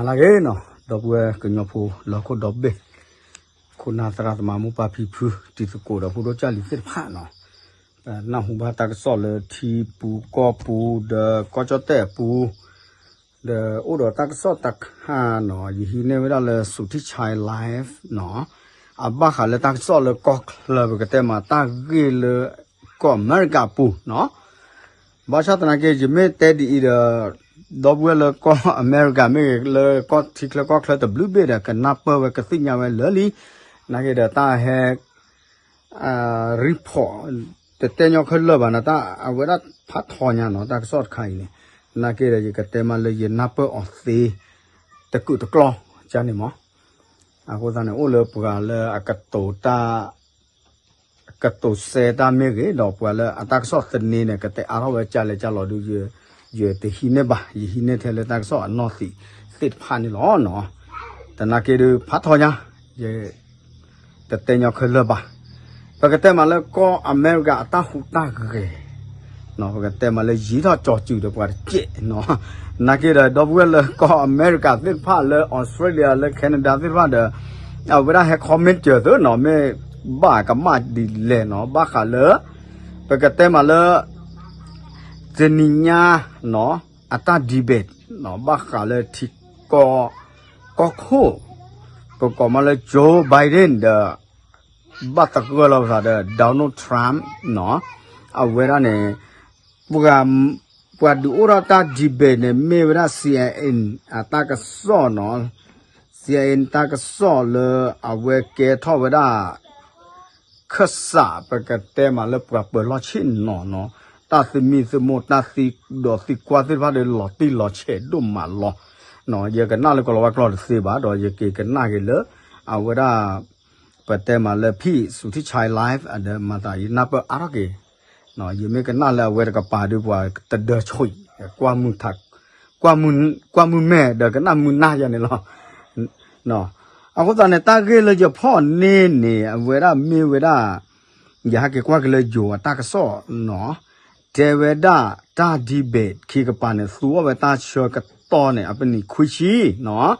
လၢဂ့ၤနီၤ ဒီပုၢ်ဝဲၢ်ကညီဖိလၢဟီၣ်ခိၣ်ဒီဘ့ၣ်, ခိၣ်နၢ်သရၣ်သမါမိၢ်ပၢ်ဖံဖု တံၤသကိးဒီးဖိဒိၣ်ကၢ်လံၤသ့ၣ်တဖၣ်နီၤ, ပနၢ်ဟူဘၣ်တၢ်ကစီၣ်လၢထံပူၤကီၢ်ပူၤ ဒီးကီၢ်ကၠီၣ်တဲၣ်အပူၤ ဒီးအိၣ်ဒီးတၢ်ကစီၣ်တခါနီၤ ယဟံးန့ၢ်ဝဲဒၣ်လၢ Suthichai Live နီၤ, အဘၣ်ဃးလၢတၢ်ကစီၣ်လၢကီၢ်ချၢ ပကတဲမးတၢ်ဂ့ၢ်လၢ ကီၢ်အမဲရကၤအပူၤနီၤ, ဘၣ်ဆၣ်သနာ်က့ ယမ့ၢ်တဲဒ်အံၤဒီး ဒီပုၢ်ဝဲၢ်လၢကီၢ်အမဲရကၤမ့ၢ်ဂ့ၤ လၢကီၢ်ထံချၢကီၢ်ချၢတဘျုးဘ့ၣ်ဒီး ကနၢ်ပၢၢ်ဝဲကသ့ၣ်ညါဝဲလၢာ်လံ, နာ်က့ဒီးတၢ်ဟဲ report တတဲညီခဲလၢာ်ဘၣ်နီၤ, တၢ်အဝဲဒၣ်ဖးထီညါနီၤ တၢ်ကစီၣ်တခါအံၤန့ၣ်, နာ်က့ဒီးယကတဲမးလၢယနၢ်ပၢၢ်အီၤသ့ တကုာ်တကျီၢ်ကန့ၣ်မး, အဃိသတးန့ၣ် အိၣ်လၢပှၤလၢအကတိၤတၢ် ကတိၤစဲတၢ်မ့ၢ်ဂ့ၤ ဒီးပှၤလၢအတၢ်ကစီၣ်သန့န့ၣ် ကတဲအါထီၣ်ဝဲကလဲၤကလီၤဒုး ယတဟံးန့ၢ်ဘၣ်, ယဟံးန့ၢ်ထဲလၢတၢ်ကစီၣ်အနီၢ်သံးသ့ၣ်တဖၣ်န့ၣ်လီၤ. သနာ်က့ဒုး ဖးထီညါ ယ တတဲညီခဲလၢာ်ဘၣ်, ပကတဲမးလၢကီၢ်အမဲရကၤအတၢ်ဟူးတၢ်ဂဲၤ, ပကတဲမးလၢယံာ်ထီၣ်ကၠီၤစုၤဒီးပှၤတကဲးနီၤ, နာ်က့ဒီး ဒီပုၢ်ဝဲၢ်လၢကီၢ်အမဲရကၤသ့ၣ်တဖၣ် လၢ Australia လၢ Canada သ့ၣ်တဖၣ်ဒီး အဝဲဒၣ်ဟဲ comment စၢၤသုနီၤ မ့ၢ်ဘၣ်ကမၣ်ဒ်လဲၣ်နီၤ ဘၣ်ဃးလၢ ပကတဲမးလၢ တနံၤညါနီၤ အတၢ် debate နီၤ ဘၣ်ဃးလၢထံကီၢ် ကီၢ်ခိၣ် ပကိးမးလၢ Joe Biden ဒီး ဘၣ်သဂၢၢ်လီၤပသးဒီး Donald Trump နီၤ, အဝဲဒၣ်န့ၣ် ပှၤ ပှၤဒုးအိၣ်ထီၣ်တၢ် debate န့ၣ် မ့ၢ်ဝဲဒၣ် C I A အတၢ်ကစီၣ်နီၤ, C I A တၢ်ကစီၣ်လၢအဝဲကဲထီၣ်ဝဲဒၣ် ခၢၣ်စး ပကတဲမးလၢပှၤပၢၤလီၢ်ဆ့ၣ်နီၤနီၤ, တၢ်သမံသမိး တၢ်သံဒီးသံကွၢ်သ့ၣ်တဖၣ်ဒီး လီၤတံၢ်လီၤဆဲးဒိၣ်မးလီၤ. ယကနၣ်လၢကလီၤဝါကျိာ်တသ့ဘၣ် ဒီးယက့ၤကနၣ်က့ၤလၢ အဝဲဒၣ် ပတဲမးလၢ ဖံး Suthichai Live အဒီးမၤသးယနၢ်ပၢၢ်အါထီၣ်က့ၤ, ယမ့ၢ်ကနၣ်လၢအဝဲတကပၤဒုးပှၤတဒၢဆွံး, ကွၢ်မုၢ်မဲာ်ဒီးကနၣ်မုၢ်နၤယၤန့ၣ်လီၤ. အဃိသတးန့ၣ် တၢ်ဂ့ၢ်လၢယဖီၣ်န့ၢ်န့ၣ် အဝဲဒၣ်မ့ၢ်ဝဲဒၣ် ယဟဲက့ၤကွၢ်က့ၤလၢယိၤအတၢ်ကစီၣ်နီၤ, တဲဝဲဒၣ်တၢ် debate ခံကပၤန့ၣ် သူအီၣ်ဝဲတၢ်ဆၢကတီၢ်န့ၣ် အပနံၣ်ခွံဆံနီၤ,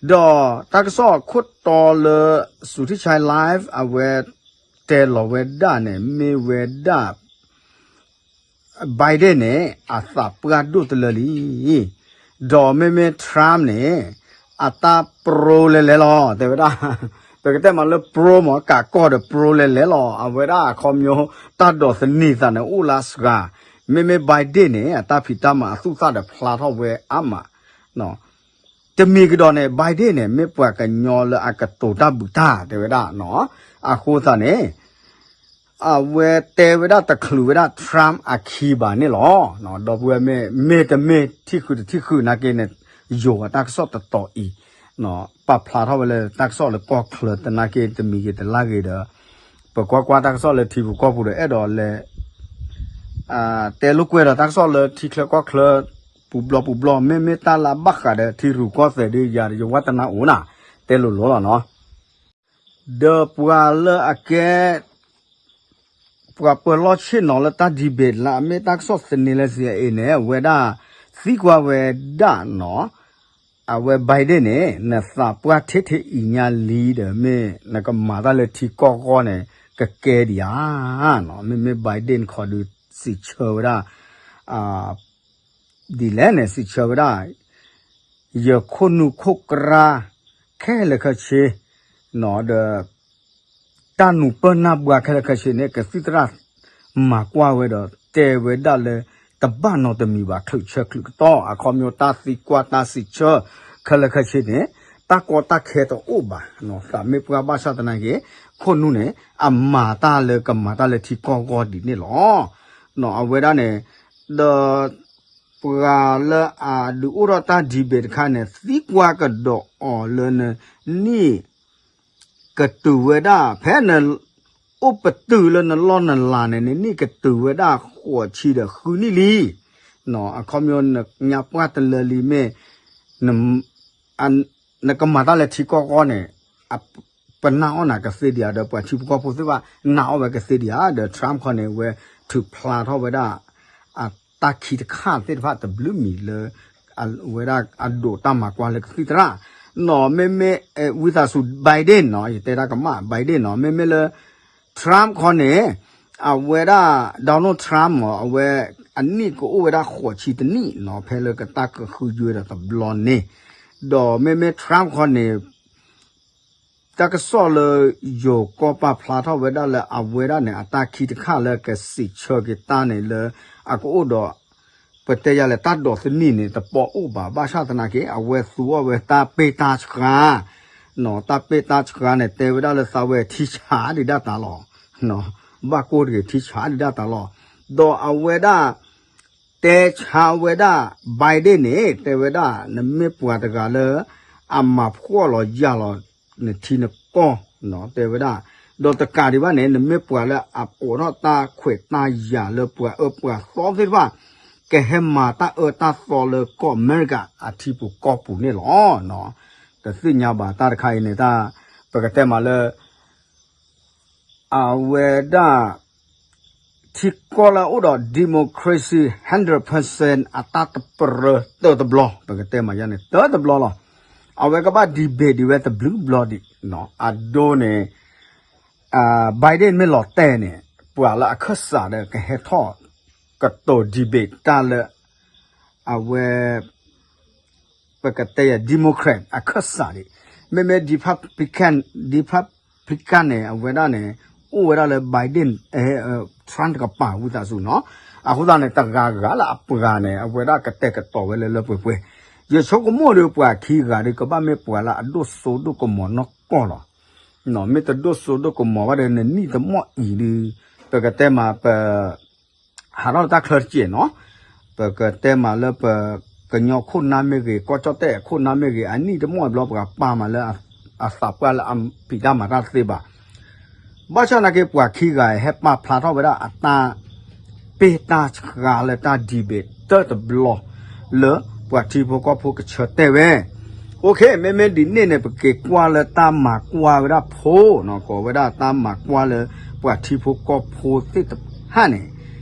ဒီးတၢ်ကစီၣ်ခိၣ်တီလၢ Suthichai Live အဝဲတဲလီၤဝဲဒၣ်န့ၣ် မ့ၢ်ဝဲဒၣ် Biden န့ၣ် အသးပှၢ်ဒိၣ်တလၢလံ, ဒီးမ့မ့ၢ် Trump န့ၣ် အတၢ် pro လဲၤလဲၤလီၤ တဲဝဲဒၣ်, ပကတဲမးလၢ pro မး ကးကီၢ်ဒီး pro လဲၤလဲၤလီၤ အဝဲဒၣ်အခီပညီ တၢ်ဒိးသန့ၤသးန့ၣ် အိၣ်လၢစှၤ, မ့မ့ၢ် Biden န့ၣ် အတၢ်ဖံးတၢ်မၤအသူၣ်သၣ်ဒီးဖျါထီၣ်ဝဲအါမး တမံၤကဒီးန့ၣ် Biden န့ၣ် မ့ၢ်ပှၤကညီလၢအကတိၤတၢ်ဘုးတၢ် တဲဝဲဒၣ်နီၤ, အဃိသတးန့ၣ် အဝဲတဲဝဲဒၣ်တချုးဝဲဒၣ် Trump အခံဘၣ်န့ၣ်လီၤ. ဒီပုၢ်ဝဲၢ်မ့ၢ် မ့ၢ်တမ့ၢ်ထံၣ်ဃုာ်တထံၣ်ဃုာ်နာ်က့န့ၣ် ယိၤအတၢ်ကစီၣ်တတီၤအံၤ ပာ်ဖျါထီၣ်ဝဲလၢတၢ်ကစီၣ်လၢကီၢ်ချၢသနာ်က့ တမံၤဂ့ၤတလါဂ့ၤဒီး ပကွၢ်ကွၢ်တၢ်ကစီၣ်လၢထံပူၤကီၢ်ပူၤဒီး အဲၣ်ဒိးလဲၤ တဲလိာ်ကွဲဒီးတၢ်ကစီၣ်လၢထံချၢကီၢ်ချၢ ပူၤဘျီပူၤဘျီ မ့မ့ၢ်တၢ်လၢအဘၣ်ဃးဒီးထံရူၢ်ကီၢ်သဲးဒုးယၤဒီး ယဝါတနါအိၣ်နၤ တဲလိၤလိၤလီၤနီၤ. ဒီးပှၤလၢအကဲ ပှၤပၢၤလီၢ်ဆ့ၣ်နီၤလၢတၢ် debate လၢအမ့ၢ်တၢ်ကစီၣ်သန့လၢ CIA န့ၣ် အဝဲဒၣ်သံကွၢ်ဝဲဒၣ်နီၤ, အဝဲ Biden န့ၣ် နသးပှၢ်ထဲထဲအံၤညါလံဒီး မ့ၢ်နကမၤတၢ်လၢထံကီၢ်ဂီၢ်န့ၣ် ကကဲဒံးဧါနီၤ. မ့မ့ၢ် Biden ခီဒုးစံးဆၢဝဲဒၣ် ဒ်လဲၣ်န့ၣ် စံးဆၢဝဲဒၣ် ယခိၣ်နူာ်ခိၣ်ကြါ ခဲလၢာ်ခဲဆ့ ဒီး တၢ်နူာ်ပၢၢ်နၢ်ပှၢ်ခဲလၢာ်ခဲဆ့န့ၣ် ကသံၣ်သရၣ်မၤကွၢ်ဝဲဒီး တဲဝဲဒၣ်လၢ တဘၣ်နီတမံၤဘၣ် ချုးဆၢချုးကတီၢ် အခီပညီတၢ်သံကွၢ်တၢ်စံးဆၢ ခဲလၢာ်ခဲဆ့န့ၣ် တၢ်ကီတၢ်ခဲတအိၣ်ဘၣ် သးမ့ၢ်ပှၢ်ဘၣ်ဆၣ်သနာ်က့ ခိၣ်နူာ်န့ၣ် အမၤတၢ်လၢကမၤတၢ်လၢထံကီၢ်ဂီၢ်ဒ်န့ၣ်လီၤ. အဝဲဒၣ်န့ၣ် ဒီး ပှၤလၢအဒုးအိၣ်ထီၣ်တၢ် debate တခါန့ၣ် သံကွၢ်ကဒီးအီၤလၢနနံၣ်ကတုၤဝဲဒၣ် ဖဲနအိၣ်ပတုာ်လၢနလီၢ်နလၤန့ၣ် နနံၣ်ကတုၤဝဲဒၣ်ဃိးဆံဒီးဃုနံၣ်လံ. အခီပညီနညါပှၢ်တလၢလံမ့ၢ် နကမၤတၢ်လၢထံကီၢ်ဂီၢ်န့ၣ် ပနာ်အီၣ်နၤကသ့ဒံးဧါ ဒီးပှၤထံဖိကီၢ်ဖိသ့ၣ်တဖၣ် နာ်အီၣ်ဝဲကသ့ဒံးဧါ ဒီး Trump ခီန့ၣ် ဝဲထုးဖျါထီၣ်ဝဲဒၣ် အတၢ်ခံတခါသ့ၣ်တဖၣ်တဘျုးမံၤလၢ အဝဲဒၣ်အဒိးတၢ်မၤကွၢ်လၢကသံၣ်သရၣ်, နီၢ် မ့မ့ၢ် ဝံသးစူၤ Biden နီၢ် ယတဲတၢ်ကမၣ် Biden နီၢ် မ့မ့ၢ်လၢ Trump ခီန့ၣ် အဝဲဒၣ် Donald Trump မ့ၢ် အဝဲ အနံၣ်ကအိၣ်ဝဲဒၣ်ဃိးဆံတနံၣ်နီၢ် ဖဲလၢကတၢ်ကဃုယွဲဒီးတဘျီန့ၣ်, ဒီးမ့မ့ၢ် Trump ခီန့ၣ် တၢ်ကစီၣ်လၢ ယိၤကီၢ်ပာ်ဖျါထီၣ်ဝဲဒၣ်လၢအဝဲဒၣ်န့ၣ် အတၢ်ခံတခါလၢကစံးဆၢက့ၤတၢ်န့ၣ်လၢ အကအိၣ်ဒီး ပတဲယၤလဲၣ်တၢ်ဒိးသန့ၤန့ၣ် တပီအိၣ်ဘၣ် ဘၣ်ဆၣ်သနာ်က့ အဝဲသူအီၤဝဲတၢ်ပ့ၢ်တၢ်ဆှါ, နီၢ် တၢ်ပ့ၢ်တၢ်ဆှါန့ၣ် တဲဝဲဒၣ်လၢသးဝဲထံဆးဒံးဒၣ်တၢ်လီၤ, ဘၣ်ကိၢ်တဂ့ၤထံဆးဒံးဒၣ်တၢ်လီၤ, ဒီးအဝဲဒၣ် တဲဆါဝဲဒၣ် Biden န့ၣ် တဲဝဲဒၣ် နမ့ၢ်ပှၤတဂၤလၢ အမၤဖှီၣ်လီၤယာ်လီၤ နထံနကီၢ်နီၢ် တဲဝဲဒၣ်, ဒီးတကးဒံးဘၣ်န့ၣ် နမ့ၢ်ပှၤလၢအအိးထီၣ်တၢ်ခွဲးတၢ်ယာ်လၢပှၤအၢပှၤသီသ့ၣ်တဖၣ် ကဟဲမၤတၢ်အၢတၢ်သီလၢကီၢ်အမဲရကၤအထံပူၤကီၢ်ပူၤန့ၣ်လီၤ. တသ့ၣ်ညါဘၣ်တၢ်တခါအံၤန့ၣ် တၢ် ပကတဲမးလၢ အဝဲဒၣ် ထံကီၢ်လၢအအိၣ်ဒီး democracy hundred percent အတၢ်တပရၢတၢတဘျီ ပကတဲမးယါန့ၣ် တၢတဘျီလီၤ. အဝဲကဘၣ် debate ဒံးဝဲတဘျုးဘျီဒံး, အဒိန့ၣ် Biden မ့ၢ်လီၤတဲာ်န့ၣ် ပှၤလၢအခၢၣ်စးဒီးကဟဲထီၣ် ကတိၤ debate တၢ်လၢ အဝဲ ပကတဲယၤ Democrat အခၢၣ်စးဒံး, မ့မ့ၢ် Republican Republican န့ၣ် အဝဲဒၣ်န့ၣ် အိၣ်ဝဲဒၣ်လၢ Biden Trump တကပၤဝံသးစူၤနီၤ, အဃိသတးန့ၣ် တဂၤဂၤလၢအပှၤန့ၣ် အဝဲဒၣ်ကတဲာ်ကတီၤဝဲလၢလၢပှဲၤပှဲၤ, ယဆိကမိၣ်ဒီးပှၤခံဂၤဒီး ကဘၣ်မ့ၢ်ပှၤလၢအဒိၣ်စိဒိၣ်ကမီၤနီၢ်ကီၢ်လီၤ. မ့ၢ်တဒိၣ်စိဒိၣ်ကမီၤဘၣ်ဒီး နနံၣ်တမီၢ်အံၤဒီး ပကတဲမးပ ဟးထီၣ်တၢ်ချၢတစဲးနီၤ, ပကတဲမးလၢပ ကညီခိၣ်နၢ်မ့ၢ်ဂ့ၤ ကီၢ်ကၠီၣ်တဲၣ်အခိၣ်နၢ်မ့ၢ်ဂ့ၤ အနံၣ်တမီၢ်ဘျီ ပှၤပာ်မးလၢအသးပှၢ်လၢအဖံးတၢ်မၤတၢ်သ့ဘၣ်. ဘၣ်ဆၣ်သနာ်က့ ပှၤခံဂၤဟဲပာ်ဖျါထီၣ်ဝဲဒၣ်အတၢ် ပ့ၢ်တၢ်ဆှါလၢတၢ် debate တၢတဘျီ လၢပှၤထံဖိကီၢ်ဖိကဆၢတဲာ်ဝဲ. မ့မ့ၢ်ဒ်န့ၣ်န့ၣ် ပက့ၤကွၢ်လၢတၢ်မၤကွၢ်ဝဲဒၣ်ဖိနီၤ, ကိးဝဲဒၣ်တၢ်မၤကွၢ်လၢပှၤထံဖိကီၢ်ဖိသ့ၣ်တဖၣ်န့ၣ်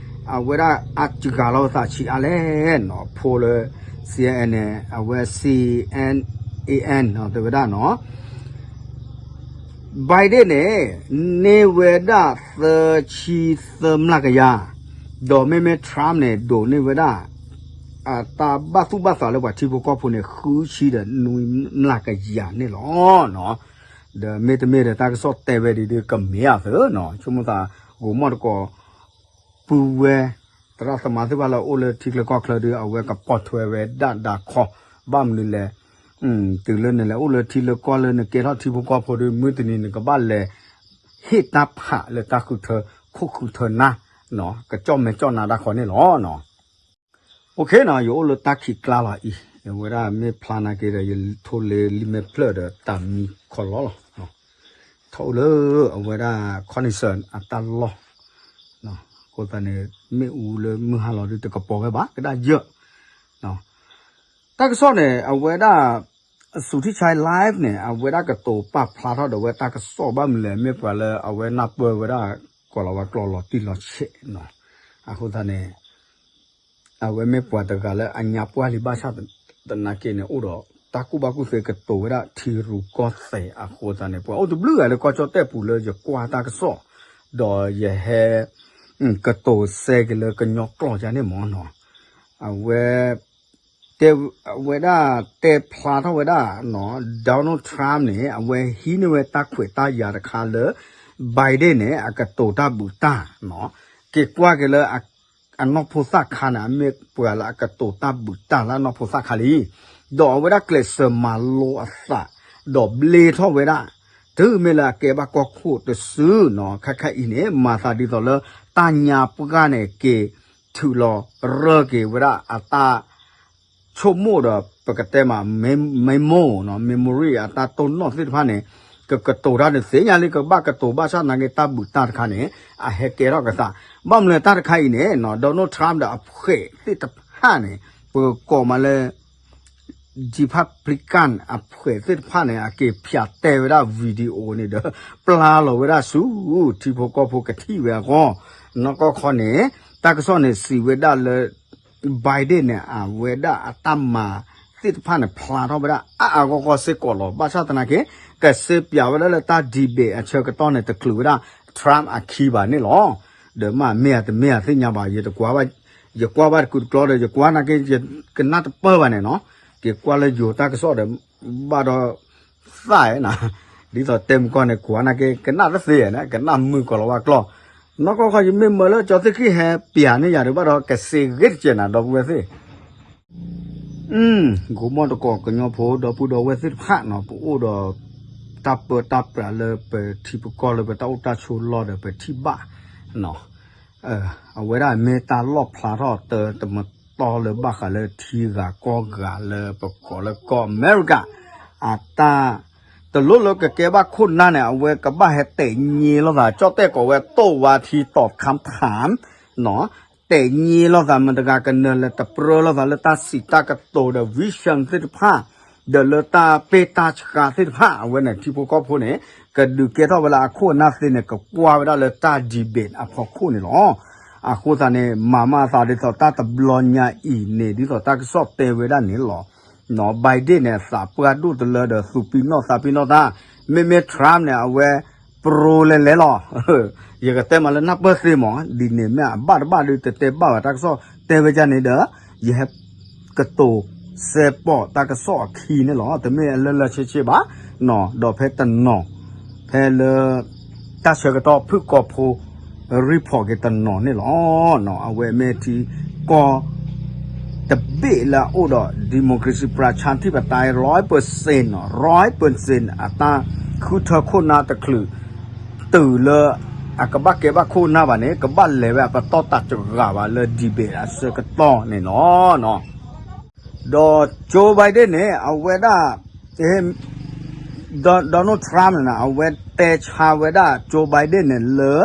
အဝဲဒၣ်အစှၤလီၤသးဆံးအါလဲၣ်နီၤ, ဖိလၢ စီအ့ၣ်အ့ၣ်န့ၣ် အဝဲ စီအ့ၣ်အ့ၣ် တဲဝဲဒၣ်နီၤ Biden န့ၣ် န့ၢ်ဝဲဒၣ်သၢဆံသၢမျးကယၤ, ဒီးမ့မ့ၢ် Trump န့ၣ် ဒိးန့ၢ်ဝဲဒၣ် အတၢ်ဘၣ်သူၣ်ဘၣ်သးလၢပှၤထံဖိကီၢ်ဖိန့ၣ် ဃုဆံဒီးနွံမျးကယၤန့ၣ်လီၤ. ဒီးမ့တမ့ၢ်ဒီးတၢ်ကစီၣ်တဲဝဲဒ်ဒ်ကမ့ၢ်အသးနီၤ, ဆိကမိၣ်သး ဂိၤမီၣ်တကိး ပုၢ်ဝဲၢ် သရၣ်သမါသ့ၣ်တဖၣ်လၢအအိၣ်လၢထံချၢကီၢ်ချၢဒီး အဝဲကပိာ်ထွဲဝဲဒၣ်ဒၣ်ခီ, ဘၣ်မနုၤလဲၣ်, တုၤလၢနလဲၤအိၣ်လၢထံလၢကီၢ်လၢနကဲထီၣ်ထံဖိကီၢ်ဖိဒီး မုၢ်တနံၤနကဘၣ်လဲၤ ဟ့ၣ်တၢ်ဖးလၢတၢ်ဃုထၢ ခိၣ်ဃုထၢနၢ်, ကကၠီၣ်မဲာ်ကၠီၣ်နါဒၣ်ခီန့ၣ်လီၤ. အိၣ်ခ့နီၤ, ယအိၣ်လၢတၢ်ခံးကျါလီၤအံၤ, ယဝဲဒၣ်မ့ၢ်ဖျါနာ်က့ဒီး ယထိလ့လံာ်မဲာ်ဖျၢၣ်ဒီးတၢ်မံခီလီလီၤ. ထီၣ်အိၣ်လၢအဝဲဒၣ် Connection အတၢ်လီၢ်, အဃိသတးန့ၣ် မ့ၣ်အူလၢမုၢ်ဟါလီၤဒုးတကပီၤဝဲဘၣ် ကဒၣ်ယၢၢ် တၢ်ကစီၣ်န့ၣ် အဝဲဒၣ် စူၤထံၣ်ဆါ live န့ၣ် အဝဲဒၣ်ကတိၤပာ်ဖျါထီၣ်ဒီးဝဲတၢ်ကစီၣ်ဘၣ်မနုၤလဲၣ် မ့ၢ်ပှၤလၢအဝဲနၢ်ပၢၢ်ဝဲဒၣ် ကီးလီၤဝဲကျီၢ်လီၤတံၢ်လီၤဆဲးနီၤ, အဃိသတးန့ၣ် အဝဲမ့ၢ်ပှၤတဂၤလၢအညါပှၢ်လံဘၣ်ဆၣ်သနာ်က့န့ၣ် အိၣ်ဒီးတၢ်ကူၣ်ဘၣ်ကူၣ်သ့ကတိၤဝဲဒၣ်ထံရူၢ်ကီၢ်သဲးအဃိသတးန့ၣ် ပှၤအိၣ်တဘျုးဂၤလၢကီၢ်ကၠီၣ်တဲၣ်ပူၤလၢယကွၢ်တၢ်ကစီၣ်, ဒီးယဟဲ ကတိၤစဲက့ၤလၢကညီကျိာ်ယါန့ၣ်မ့ၢ်နီၤ, အဝဲ တဲဝဲဒၣ်တဲဖျါထီၣ်ဝဲဒၣ်နီၤ Donald Trump န့ၣ် အဝဲဟံးန့ၢ်ဝဲတၢ်ခွဲးတၢ်ယာ်တခါလၢ Biden န့ၣ် အကတိၤတၢ်ဘုးတၢ်နီၤ, က့ၤကွၢ်က့ၤလၢ အနီၢ်ဖိသၣ်ခါန့ၣ် အမ့ၢ်ပှၤလၢအကတိၤတၢ်ဘုးတၢ်လၢအနီၢ်ဖိသၣ်ခါလံ, ဒီးအဝဲဒၣ်ကျဲးစၢးမၤလိအသး ဒီးဘျ့ထီၣ်ဝဲဒၣ် တုၤမ့ၢ်လၢအကဲဘၣ်ကီၢ်ခိၣ်တစုနီၤ, ခဲခါအံၤန့ၣ် မၤသးဒ်သိးလၢ တၢ်ညါပှၢ်န့ၣ် က့ၤထုးလီၤရၢက့ၤဝဲဒၣ်အတၢ် ဆိကမိၣ်ဒီး ပကတဲမး memo နီၤ memory အတၢ်တိၢ်နီၣ်သ့ၣ်တဖၣ်န့ၣ် ကကတိၤတၢ်န့ၣ် သ့ၣ်ညါလံ ကဘၣ်ကတိၤဘၣ်ဆၣ်သနာ်က့ တၢ်ဘုးတၢ်တခါန့ၣ် အဟဲကဲထီၣ်ကသး, ဘၣ်မနုၤလဲၣ်တၢ်တခါအံၤန့ၣ်နီၤ Donald Trump ဒီးအဖှဲးသ့ၣ်တဖၣ်န့ၣ် ပကကိးမးလၢ Republican အဖှဲးသ့ၣ်တဖၣ်န့ၣ် အက့ၤဖၠးတဲဝဲဒၣ် video န့ၣ်ဒီး ပျၢ်လီၤဝဲဒၣ်ဆူ ထံဖိကီၢ်ဖိကထံၣ်ဝဲအဂီၢ်, နီၢ်ကီၢ်ခီန့ၣ် တၢ်ကစီၣ်န့ၣ်စံးဝဲဒၣ်လၢ Biden န့ၣ် အဝဲဒၣ်အတၢ်မၤသ့ၣ်တဖၣ်န့ၣ် ဖျါထီၣ်ဝဲဒၣ်အါအါဂီၢ်ဂီၢ်စ့ၢ်ကီးလီၤ. ဘၣ်ဆၣ်သနာ်က့ ကစ့ပၠးဝဲဒၣ်လၢတၢ် debate အဆၢကတီၢ်န့ၣ် တချုးဝဲဒၣ် Trump အခံဘၣ်န့ၣ်လီၤ. ဒီးမ့ၢ်မ့ၢ်ဧါတမ့ၢ်ဧါသ့ၣ်ညါဘၣ်, ယတကွၢ်ဘၣ်, ယကွၢ်ဘၣ်တကူးတကျီဒီး ယကွၢ်နာ်က့ ယကနၣ်တပၢၢ်ဘၣ်န့ၣ်နီၤ, က့ၤကွၢ်လၢယိၤတၢ်ကစီၣ်ဒီး ဘၣ်ဒီး သၣ်နၤ, ဒ်သိးတဲမုၢ်ကီၢ်န့ၣ် ကွၢ်နာ်က့ ကနၣ်တသ့နၤ, ကနၣ်မုာ်ကီးလီၤဝဲကျီၢ်, နီၢ်ကီၢ်ခီ ယမ့ၢ်မၢလၢကၠီသ့ၣ်ခံဟဲပၠးန့ၢ်ယၤဒီး ဘၣ်ဒီးကစ့ဂ့ၤတကဲးနၤ ဒီပုၢ်ဝဲၢ်သ့ၣ် ဂိၤမီၢ်တကိးကညီဖိ ဒီပုၢ်ဒီဝဲၢ်သ့ၣ်တဖၣ်နီၤ, ပအိၣ်ဒီးတၢ်ပၢတၢ်ပြးလၢပထံပကီၢ်လၢပတၢ်အိၣ်တၢ်ဆိးလီၢ်ဒီးပထံၣ်ဘၣ်နီၤ, အဝဲဒၣ်မ့ၢ်တၢ်လီၣ်ဖျါထီၣ်တၢ်တမတီၢ်လၢဘၣ်ဃးလၢထံဂၤကီၢ်ဂၤလၢပကိးလၢကီၢ်အမဲရကၤ အတၢ် တလိၣ်လၢကကဲဘၣ်ခိၣ်နၢ်န့ၣ် အဝဲကဘၣ်ဟဲတဲာ်ည့လိာ်သး ကၠီၣ်တဲၣ်ကိးဝဲ တိၢ်ဝါထံတီၤခၣ်ထၣ် တဲာ်ည့လိာ်သးမတၤတဂၤကနၢၤလဲၤတပြၢလိာ်သးလၢတၢ်စံးတၢ်ကတိၤဒီး vision သ့ၣ်တဖၣ် ဒီးလၢတၢ်ပ့ၢ်တၢ်ဆှါသ့ၣ်တဖၣ် အဝဲန့ၣ်ထံဖိကီၢ်ဖိန့ၣ် ကဒုးကဲထီၣ်ဝဲလၢအခိၣ်အနၢ်သ့န့ၣ် ကကွၢ်ဝဲဒၣ်လၢတၢ် debate အဖီခိၣ်န့ၣ်လီၤ. အဃိသတးန့ၣ် မၤမၤအသးဒ်သိးတၢ်တဘျီညါအံၤန့ၣ် ဒ်သိးတၢ်ကစီၣ်တဲဝဲဒၣ်န့ၣ်လီၤ. Biden န့ၣ် အသးပှၢ်ဒိၣ်တလၢဒီး သူၣ်ပံၤနီၣ်သးပံၤနီၣ်တၢ်, မ့မ့ၢ် Trump န့ၣ် အဝဲ ပြိလဲၤလဲၤလီၤ. ယကတဲမးလၢနၢ်ပၢၢ်သ့မး ဒ်န့ၣ်မ့ၢ်အဘၣ်တဘၣ်ဒီး တတဲဘၣ်ဝဲတၢ်ကစီၣ်တဲဝဲဒၣ်န့ၣ်ဒီး ယဟဲ ကတိၤစဲးပိာ်တၢ်ကစီၣ်အခံန့ၣ်လီၤ. တမ့ၢ်အလၢလၢဆ့ဆ့ဘၣ်, ဒီးဖဲတနီၤ ဖဲလၢ တၢ်ဆၢကတီၢ်ဖုၣ်ကိာ်ဖိ report က့ၤတနီၤန့ၣ်လီၤ. အဝဲမ့ၢ်ထံကီၢ် တဘ့ၣ်လၢအအိၣ်ဒီး democracy ပြၢၣ်ဆၣ်ထံၣ်ပတၢ် ร้อยเปอร์เซ็นต์ ร้อยเปอร์เซ็นต์ အတၢ်ဃုထၢခိၣ်နၢ်တချုး တုၤလၢ အကဘၣ်ကဲဘၣ်ခိၣ်နၢ်ဘၣ်န့ၣ် ကဘၣ်လဲၤဝဲအပတီၢ်တၢ်တဂၤဘၣ်လၢ debate အဆၢကတီၢ်န့ၣ်လီၤ. ဒီး Joe Biden န့ၣ် အဝဲဒၣ် Donald Trump န့ၣ် အဝဲတဲဆါဝဲဒၣ် Joe Biden န့ၣ်လၢ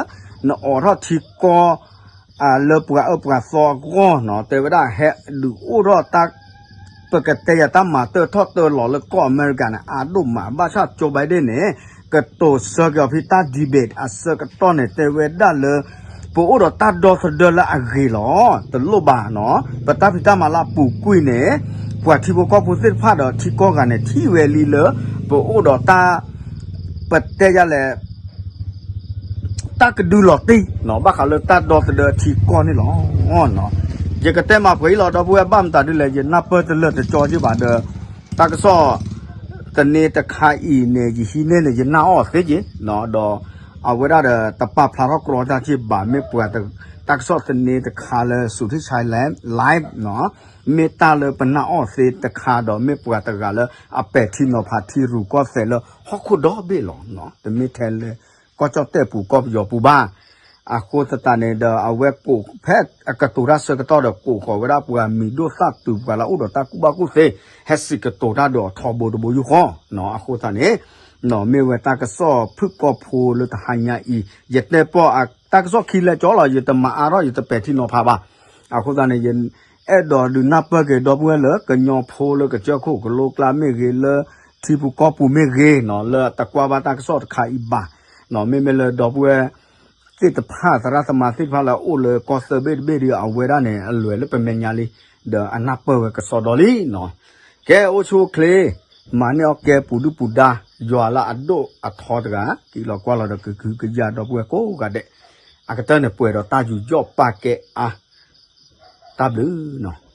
နအိးထီၣ်ထံကီၢ် လၢပှၤအၢပှၤသီအဂီၢ်နီၤ တဲဝဲဒၣ်ဟဲဒုးအိၣ်ထီၣ်တၢ် ပကတဲယၤတၢ်မၤတၢၢ်ထီၣ်တၢၢ်လီၤလၢကီၢ်အမဲရကၤန့ၣ် အါဒိၣ်မး ဘၣ်ဆၣ် Joe Biden န့ၣ် ကတိၤဆၢက့ၤအီၤဖဲတၢ် debate အဆၢကတီၢ်န့ၣ် တဲဝဲဒၣ်လၢ ပအိၣ်ဒီးတၢ်ဒီသဒၢလၢအဂ့ၤလီၤ. တလိၣ်ဘၣ်နီၤ ပတၢ်ဖံးတၢ်မၤလၢအပူၤကွံာ်န့ၣ် ပှၤထံဖိကီၢ်ဖိသ့ၣ်တဖၣ်ဒီးထံကီၢ်ဂၤန့ၣ် ထံၣ်ဝဲလံလၢ ပအိၣ်ဒီးတၢ် ပတဲယၤလဲၣ် တၢ်ကဒုလီၤတံၢ်နီၤ ဘၣ်ဃးလၢတၢ်ဒီသဒၢထံကီၢ်န့ၣ်လီၤ. ယကတဲမၤပှဲၤအံၤလီၤ ဒီပုၢ်ဝဲၢ်ဘၣ်မတၤဒ်လဲၣ် ယနၢ်ပၢၢ်တလၢာ်တကၠီက့ဘၣ်ဒီး တၢ်ကစီၣ် သန့တခါအံၤန့ၣ် ယဟံးန့ၢ်န့ၣ် ယနၢ်အီၣ်သ့က့ၤ ဒီး အဝဲဒၣ်ဒီးတပာ်ဖျါထီၣ်ကြီတၢ်က့ဘၣ် မ့ၢ်ပှၤ တၢ်ကစီၣ်သန့တခါလၢ Suthichai Live နီၤ မ့ၢ်တၢ်လၢပနၢ်အီၣ်သ့တခါဒီး မ့ၢ်ပှၤတဂၤလၢအပဲာ်ထံနီၤဖးထံရူၢ်ကီၢ်သဲးလၢဟီၣ်ခိၣ်ဒီဘ့ၣ်လီၤ. တမ့ၢ်ထဲလၢ ကီၢ်ကၠီၣ်တဲၣ်ပူၤကီၢ်ပယီၤပူၤဘၣ်. အဃိသတးန့ၣ်ဒီး အဝဲကိးဖဲအကတိၤတၢ်ဆၢကတီၢ်ဒီး ကိးဃီၤဝဲဒၣ်ပှၤမံၤဒိၣ်သၣ်တုၤပှၤလၢအအိၣ်ဒီးတၢ်ကူၣ်ဘၣ်ကူၣ်သ့ ဟဲစံးကတိၤတၢ်ဒီးထီဘိတဘိယူၢ်ဃီနီၤ. အဃိသတးန့ၣ် မ့ၢ်ဝဲတၢ်ကစီၣ်ဖုၣ်ကိာ်ဖိလၢတဟါညါအံၤ ယတဲပီၢ် တၢ်ကစီၣ်ခံလဲကၠီလီၤ ယတမၤအါထီၣ် ယတပဲာ်ထံနီၤဖးဘၣ်. အဃိသတးန့ၣ် ယအဲၣ်ဒိးဒုးနၢ်ပၢၢ်က့ၤဒီပုၢ်ဝဲၢ်လၢ ကညီဖိလၢကစၢၢ်ခိၣ်ကလိကျါမ့ၢ်ဂ့ၤ လၢထံပူၤကီၢ်ပူၤမ့ၢ်ဂ့ၤနီၤ လၢတကွၢ်ဘၣ်တၢ်ကစီၣ်တခါအံၤဘၣ်နီၤ မ့မ့ၢ်လၢဒီပုၢ်ဝဲၢ်သ့ၣ်တဖၣ် သရၣ်သမါသ့ၣ်တဖၣ်လၢအအိၣ်လၢကီၢ်သၢဘ့ၣ်တဘ့ၣ်ဒီး အဝဲဒၣ်န့ၣ် အလွဲၢ်လၢပမဲာ်ညါလံ ဒီးအနၢ်ပၢၢ်ဝဲကစီဒီလံနီၤ. ကဲအိၣ်ဆူၣ်အိၣ်ချ့ မၤန့ၢ်အီၣ်ကဲပူၤဒုၣ်ပူၤဒါ ယွၤလၢအဒိၣ်အထီတဂၤ က့ၤလီၤကွၢ်လီၤဒီးကဟုကယာ်ဒီပုၢ်ဝဲၢ်ကိးဂၤဒဲး အကတၢၢ်န့ၣ်ပှဲၤဒီးတၢ်ယူးယီၣ်ပာ်ကဲအါ တၢ်ဘျုးနီၤ.